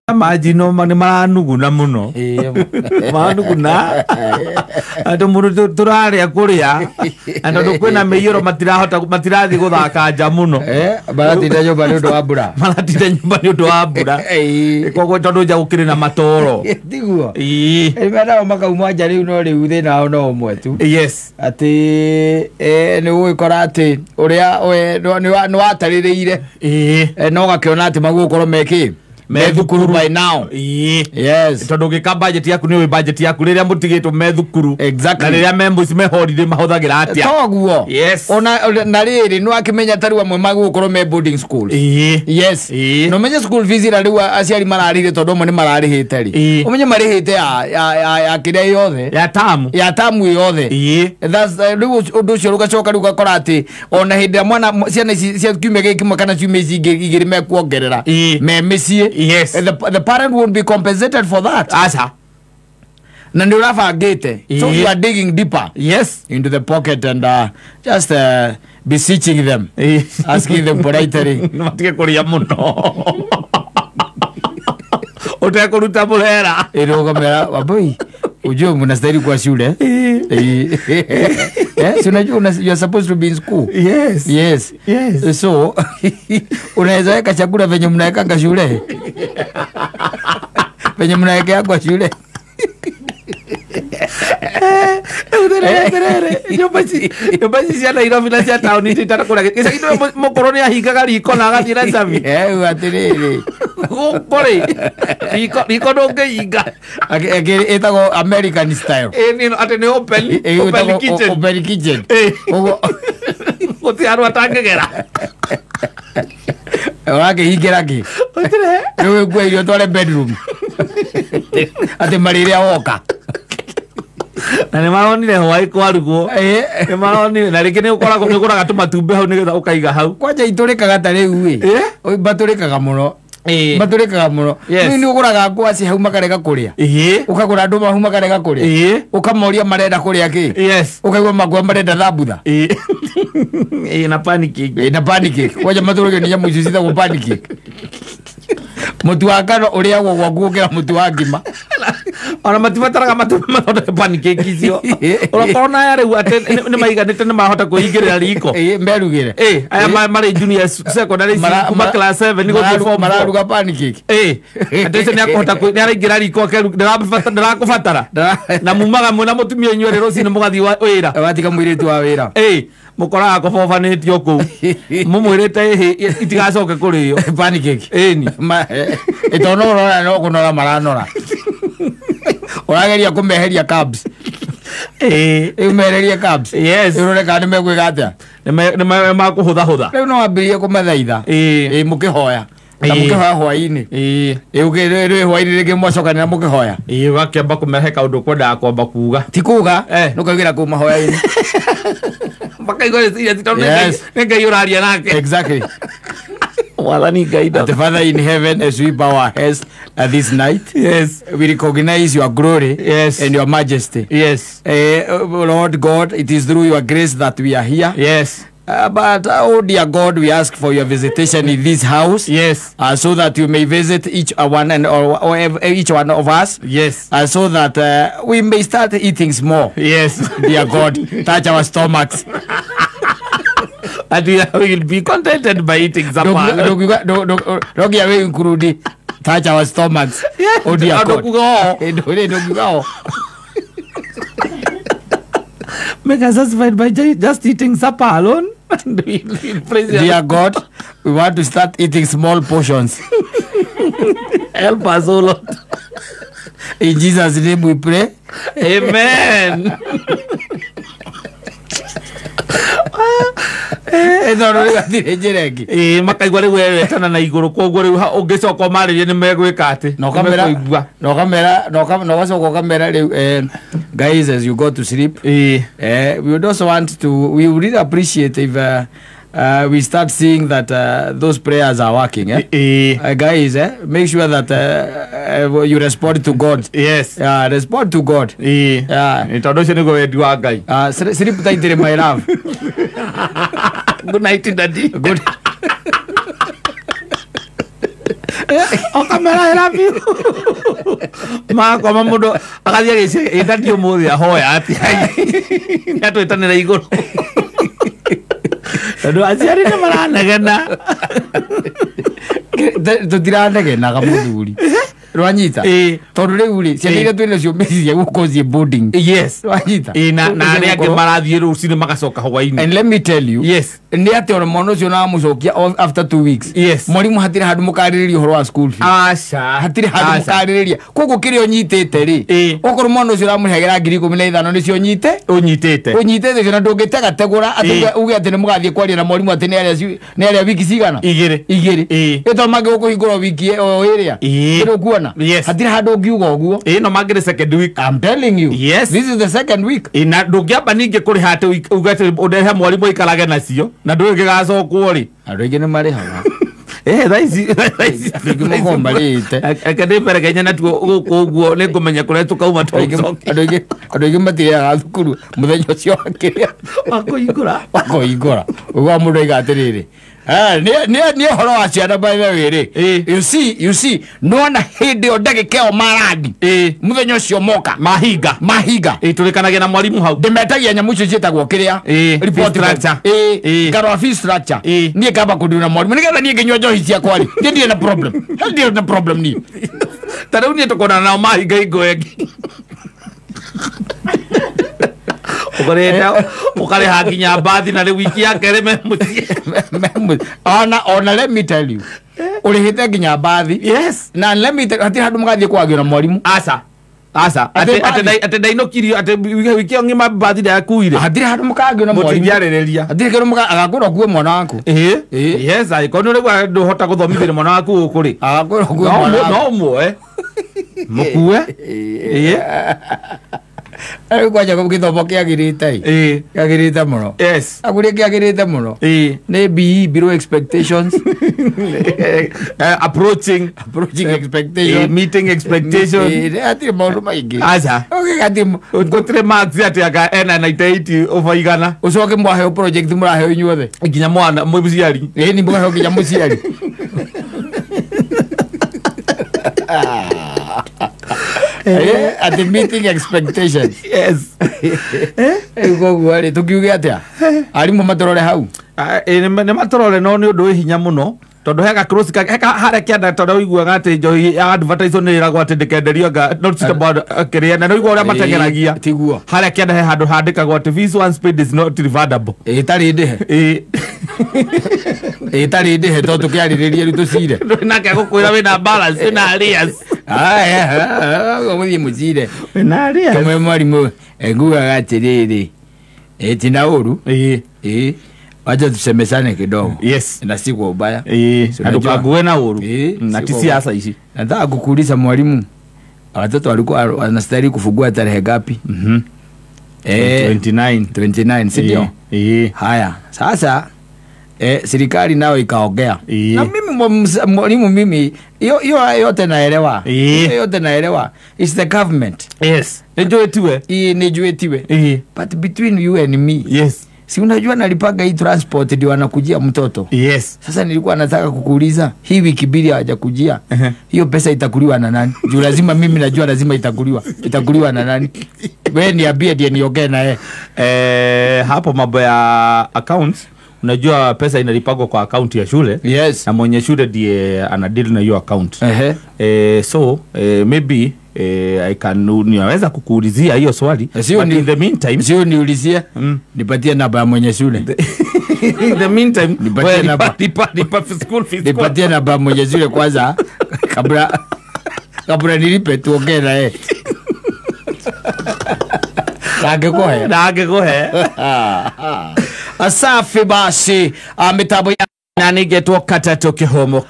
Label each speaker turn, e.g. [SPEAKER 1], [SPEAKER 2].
[SPEAKER 1] Majino nĩ maranuguna mũno. Maranuguna andũ mũndũ tũrarĩa kũrĩa na tondũ kwĩna mĩiyũro matirahota matirathiĩ gũthaka nja mũno.
[SPEAKER 2] Maratinda nyũmba nĩ ũndũ wa mbura.
[SPEAKER 1] Maratinda nyũmba nĩ ũndũ wa mbura. Koguo tondũ nja gũkĩrĩ na matoro.
[SPEAKER 2] Tiguo. Nao makauma nja rĩu no rĩu thĩna wao no ũmwe tu.
[SPEAKER 1] Yes.
[SPEAKER 2] Atĩ nĩ ũgũgĩkora atĩ ũrĩa nĩ watarĩrĩire no ũgakĩona atĩ magũgũkorwo mekĩ me thukuru by now. Yes.
[SPEAKER 1] Tondũ ũgĩka budget yaku nĩ ũĩ budget yaku rĩrĩa mũtigĩtwo me thukuru.
[SPEAKER 2] Exactly.
[SPEAKER 1] Na rĩrĩa me mũciĩ me holiday mahũthagĩra atĩa.
[SPEAKER 2] Toguo.
[SPEAKER 1] Yes.
[SPEAKER 2] Ona na rĩrĩ nĩ wakĩmenya ta rĩu amwe magũgũkorwo me boarding schools. Yes. Na ũmenye school fees ira rĩu aciari mararĩhire tondũ amwe nĩ mararĩhĩte rĩ. Ũmenye marĩhĩte ya kĩrĩa yothe.
[SPEAKER 1] Ya tamu.
[SPEAKER 2] Ya tamu yothe. That's rĩu ũndũ ũcio ũgacoka rĩu ũgakora atĩ ona hĩndĩ ĩrĩa mwana ciana ici cia kiumia gĩkĩ kĩmwe kana ciumia ici ingĩ igĩrĩ mekuongerera me mĩciĩ.
[SPEAKER 1] Yes.
[SPEAKER 2] The parent won't be compensated for that.
[SPEAKER 1] Asa.
[SPEAKER 2] Na nĩ ũrabangĩte. So you are digging deeper.
[SPEAKER 1] Yes.
[SPEAKER 2] Into the pocket and just beseeching them. Asking them politely.
[SPEAKER 1] Matige kũrĩa mũno. Ũtekũruta mũhera.
[SPEAKER 2] Ĩrũgamĩra waboi. Ujue mnastahili kuwa shule. Si unajua you are supposed to be in school.
[SPEAKER 1] Yes.
[SPEAKER 2] Yes.
[SPEAKER 1] Yes.
[SPEAKER 2] So unaweza weka chakula venye mnawekanga shule. Venye mnawekea kwa shule.
[SPEAKER 1] Nyũmba ici cia Nairobi na cia taũni ititakũra gĩcagi nĩwe mũkũrũ nĩ ahingaga riko na agathiĩ na cabi.
[SPEAKER 2] Atĩrĩrĩ.
[SPEAKER 1] Gũkũ rĩ riko ndũngĩhinga.
[SPEAKER 2] Ĩtagwo American style.
[SPEAKER 1] Atĩ nĩ open kitchen.
[SPEAKER 2] Open kitchen.
[SPEAKER 1] Gũtirĩ handũ atangĩgera.
[SPEAKER 2] Ũrakĩhingĩra kĩ? Rĩu ũkua irio ũtware bedroom. Atĩ marĩrĩa woka.
[SPEAKER 1] Na nĩ maronire hwaĩ kwarugwo. Nĩ maronire na rĩngĩ nĩ ũkoragwo nĩ ũgũraga tũmatumbĩ hau nĩgetha ũkaiga hau.
[SPEAKER 2] Kwanja itũrĩkaga ta rĩu ĩ. Matũrĩkaga mũno. Matũrĩkaga mũno. Rĩu nĩ ũgũraga ngwacĩ hau makarega kũrĩa. Ũkagũra ndũma hau makarega kũrĩa. Ũkamoria marenda kũrĩa kĩ.
[SPEAKER 1] Yes.
[SPEAKER 2] Ũkaigua makwa marenda thambutha.
[SPEAKER 1] Na pancake.
[SPEAKER 2] Na pancake. Kwanja matũrĩkio nĩ nyamũ icio ciĩtagwo pancake. Mũtu wa ngano ũrĩagwo gwaku gũkĩra mũtu wa ngima.
[SPEAKER 1] Ona matibataraga matumbĩ mathondeke pancake icio. Ũrakorwo na aya rĩu atĩ nĩ maiganĩte nĩ mahota kwĩingĩrĩra riko.
[SPEAKER 2] Merugĩre.
[SPEAKER 1] Aya marĩ junior secondary kuma class 7 gũthiĩ form 4.
[SPEAKER 2] Mararuga pancake.
[SPEAKER 1] Atĩ ũcio nĩakũhota nĩaraingĩra riko ndĩrakũbatara. Na mumaga mwĩna mũtumia inyuerĩ rũcinĩ mũgathiĩ wĩra.
[SPEAKER 2] Watiga mũirĩtu wa wĩra.
[SPEAKER 1] Mũkoraga kũbobanĩtio kũu. Mũmwĩrĩte ĩhĩ itigacoke kũrĩo.
[SPEAKER 2] Pancake.
[SPEAKER 1] Ĩni.
[SPEAKER 2] Ĩtono ũrona no kũnora maranora. Ũrageria kũmeheria carbs. Rĩu mehererie carbs.
[SPEAKER 1] Yes.
[SPEAKER 2] Ũrore kana nĩ megwĩka atĩa.
[SPEAKER 1] Nĩ makũhũthahũtha.
[SPEAKER 2] Rĩu no wambĩrĩrie kũmathaitha. Mũkĩhoya. Na mũkĩhoya hwaĩ-inĩ. Rĩu hwaĩ-inĩ rĩngĩ mwacokanĩra mũkĩhoya.
[SPEAKER 1] Ũgakĩamba kũmehe kaũndũ ũkwendaga kwamba kuga.
[SPEAKER 2] Ti kuga. Nĩ ũkaugĩra kũu mahoya-inĩ.
[SPEAKER 1] Makaigua nĩ tondũ nĩ Ngai ũraria nake.
[SPEAKER 2] Exactly.
[SPEAKER 1] Mwathani Ngai.
[SPEAKER 2] The Father in heaven, as we bow our heads this night,
[SPEAKER 1] yes,
[SPEAKER 2] we recognize your glory,
[SPEAKER 1] yes,
[SPEAKER 2] and your majesty.
[SPEAKER 1] Yes.
[SPEAKER 2] Lord God, it is through your grace that we are here.
[SPEAKER 1] Yes.
[SPEAKER 2] But, oh dear God, we ask for your visitation in this house.
[SPEAKER 1] Yes.
[SPEAKER 2] So that you may visit each one and or each one of us.
[SPEAKER 1] Yes.
[SPEAKER 2] So that we may start eating more.
[SPEAKER 1] Yes.
[SPEAKER 2] Dear God, touch our stomachs.
[SPEAKER 1] And we will be contented by eating supper.
[SPEAKER 2] Touch our stomachs.
[SPEAKER 1] Yes.
[SPEAKER 2] Oh dear God.
[SPEAKER 1] Make us satisfied by just eating supper alone.
[SPEAKER 2] Dear God, we want to start eating small portions.
[SPEAKER 1] Help us, O Lord.
[SPEAKER 2] In Jesus' name we pray.
[SPEAKER 1] Amen. Makaigua rĩu wetana na igũrũ koguo rĩu ũngĩcoka ũmarĩrie nĩ megwĩka atĩ
[SPEAKER 2] na ũgacoka ũkamera rĩu guys, as you go to sleep, we would also want to, we would really appreciate if we start seeing that those prayers are working. Guys, make sure that you respond to God.
[SPEAKER 1] Yes.
[SPEAKER 2] Respond to God.
[SPEAKER 1] Tondũ ũcio nĩguo wendi wa Ngai.
[SPEAKER 2] Sleep tight, my love.
[SPEAKER 1] Good night, Daddy.
[SPEAKER 2] Good.
[SPEAKER 1] Okamera I love you. Makoma mundu akathia gĩciria ĩtati ũmũthĩ ahoya atia. Nĩatwĩtanĩra igũrũ. Tondũ aciari nĩ maranegena.
[SPEAKER 2] Tũtiranegenaga mũthuri. Rwanyita. Tondũ rĩu rĩ ciana iria twĩ nacio mĩciĩ gũkũ ciĩ boarding.
[SPEAKER 1] Yes.
[SPEAKER 2] Rwanyita.
[SPEAKER 1] Na arĩa angĩ marathiĩ rũcinĩ magacoka hwaĩ-inĩ.
[SPEAKER 2] And let me tell you.
[SPEAKER 1] Yes.
[SPEAKER 2] Nĩ atĩ ona mwana ũcio na amũcokia after 2 weeks.
[SPEAKER 1] Yes.
[SPEAKER 2] Mwarimũ hatirĩ handũ mũkarĩrĩria ũhoro wa school fees.
[SPEAKER 1] Aca.
[SPEAKER 2] Hatirĩ handũ mũkarĩrĩria. Koguo kĩrĩa ũnyitĩte rĩ. Okorwo mwana ũcio ũramũrĩhagĩra 15,000 nĩcio ũnyite.
[SPEAKER 1] Ũnyitĩte.
[SPEAKER 2] Ũnyitĩte cio na ndũngĩtega tegũra atĩ uge atĩ nĩ mũgathiĩ kwaria na mwarimũ atĩ nĩ arĩa wiki cigana?
[SPEAKER 1] Igĩrĩ.
[SPEAKER 2] Igĩrĩ. Ĩ to mangĩgũkũhingũra wiki o ĩrĩa. Ĩrĩa.
[SPEAKER 1] Yes.
[SPEAKER 2] Hatirĩ handũ ũngiuga ũguo.
[SPEAKER 1] No mangĩrĩ second week.
[SPEAKER 2] I'm telling you.
[SPEAKER 1] Yes.
[SPEAKER 2] This is the second week.
[SPEAKER 1] Na ndũngĩamba ningĩ kũrĩha atĩ uge atĩ ũndehe mwarimũ aikarage nacio na ndũĩ gĩgacokwo rĩ.
[SPEAKER 2] Andũ aingĩ nĩ marĩhaga.
[SPEAKER 1] Thaa ici
[SPEAKER 2] andũ aingĩ marĩte.
[SPEAKER 1] Reke ndĩperekenye natuo gũkũ ũguo nĩngũmenya kũrĩa tũkauma tũcoke.
[SPEAKER 2] Andũ aingĩ matirĩhaga thukuru mũthenya ũcio wa kĩrĩa
[SPEAKER 1] wa
[SPEAKER 2] kũhingũra. Ũguo mũndũ aiga atĩrĩrĩ. Nĩ ũhoro wa ciana by the way rĩ. You see nona hĩndĩ ĩyo ndagĩka ĩyo marandi. Mũthenya ũcio moka.
[SPEAKER 1] Mahinga. Tũrĩkanagia na mwarimũ hau.
[SPEAKER 2] Ndĩmetagia nyamũ icio ciĩtagwo kĩrĩa.
[SPEAKER 1] Report structure.
[SPEAKER 2] Ngarora fee structure. Niĩ ngamba kũnduna na mwarimũ nĩgetha niĩ ngĩnyua njohi ciakwa rĩ. Niĩ ndirĩ na problem. Ndirĩ na problem niĩ.
[SPEAKER 1] Ta rĩu niĩ tũkonana nao mahinga hingo ĩngĩ. Ukareta ukareha nginya mbathi na rĩu wiki ya kerĩ me mũciĩ.
[SPEAKER 2] Ona let me tell you. Ũrĩhĩte nginya mbathi.
[SPEAKER 1] Yes.
[SPEAKER 2] Na let me tell you hatirĩ handũ mũgathiĩ kwagio na mwarimũ.
[SPEAKER 1] Aca. Aca. Atĩ ndainũkirio atĩ wiki ĩyo ng'ima mbathi ndakuire.
[SPEAKER 2] Hatirĩ handũ mũkagio na mwarimũ.
[SPEAKER 1] Mũtingĩarĩrĩria.
[SPEAKER 2] Hatirĩ kĩndũ agakwĩra ũkue mwana waku.
[SPEAKER 1] Yes, angĩkorwo nĩ ũraigua ndũhota gũthomithĩria mwana waku gũkũ rĩ.
[SPEAKER 2] Agakwĩra ũkue mwana waku.
[SPEAKER 1] No ũmuoe. Mũkue.
[SPEAKER 2] Rĩu kwanja gĩthomo kĩagĩrĩte ĩ. Kĩagĩrĩte mũno.
[SPEAKER 1] Yes.
[SPEAKER 2] Akũrĩa kĩagĩrĩte mũno. Nĩ BE below expectations.
[SPEAKER 1] Approaching
[SPEAKER 2] expectations.
[SPEAKER 1] Meeting expectations.
[SPEAKER 2] Hatirĩ maũndũ maingĩ.
[SPEAKER 1] Aca. Gũtirĩ marks atĩ anga ena 98 over igana.
[SPEAKER 2] Ũcoke mwaheo project mũraheo inyuothe.
[SPEAKER 1] Nginya mwana mũciari.
[SPEAKER 2] Ĩni mũkaheo nginya mũciari. At the meeting expectations.
[SPEAKER 1] Yes.
[SPEAKER 2] Koguo rĩ tũkiuge atĩa? Arimũ matũrore hau.
[SPEAKER 1] Nĩ matũrore no nĩ ũndũ wĩ hinya mũno tondũ heka cross heka harĩa kĩanda tondũ ũiguaga atĩ njohi ya advertise nĩ ĩragwo atĩ ndĩkenderio anga not suitable kĩrĩa na nĩũigua ũrĩa mateng'eragia.
[SPEAKER 2] Tiguo.
[SPEAKER 1] Harĩa kĩanda he handũ handĩkagwo atĩ fees once paid is not refundable.
[SPEAKER 2] Ĩtarĩ ndĩhe. Ĩtarĩ ndĩhe tondũ tũkĩarĩrĩria rĩu tũcire.
[SPEAKER 1] Nake agũkwĩra wĩna balance wĩna arrears.
[SPEAKER 2] Mũthiĩ mũcire.
[SPEAKER 1] Wĩna arrears.
[SPEAKER 2] Kĩmwe mwarimũ ngugaga atĩrĩrĩ tina ũru. Wacha tusemesane kidogo.
[SPEAKER 1] Yes.
[SPEAKER 2] Na si kwa ubaya.
[SPEAKER 1] Ndukague na ũru. Na ti siasa ici.
[SPEAKER 2] Nataka kukuuliza mwalimu, watoto walikuwa wanastahili kufungua tarehe ngapi?
[SPEAKER 1] 29.
[SPEAKER 2] 29, si ndio? Haya. Sasa serikali nayo ikaongea. Na mimi mwalimu mimi hiyo yote naelewa. Hiyo yote naelewa. It's the government.
[SPEAKER 1] Yes. Nĩnjũĩtiwe.
[SPEAKER 2] Nĩnjũĩtiwe. But between you and me.
[SPEAKER 1] Yes.
[SPEAKER 2] Si unajua nalipaga hii transport ndio anakujia mtoto.
[SPEAKER 1] Yes.
[SPEAKER 2] Sasa nilikuwa nataka kukuuliza hii wiki mbili hawajakujia. Hiyo pesa itakuliwa na nani? Juu lazima mimi najua lazima itakuliwa. Itakuliwa na nani? Wewe niambie ndiye niongee na yeye.
[SPEAKER 1] Hapo mambo ya accounts, unajua pesa inalipagwa kwa account ya shule.
[SPEAKER 2] Yes.
[SPEAKER 1] Na mwenye shule ndiye ana deal na hiyo account. So maybe I can niweza kukuulizia hiyo swali. But in the meantime
[SPEAKER 2] sio niulizie, nipatie namba ya mwenye shule.
[SPEAKER 1] In the meantime nipatie namba school fees.
[SPEAKER 2] Nipatie namba ya mwenye shule kwanza kabla nilipe tuongee na yeye.
[SPEAKER 1] Nangĩkũhe.
[SPEAKER 2] Asafi basi mitambo ya
[SPEAKER 1] na ningetwo katatũ kĩhomo.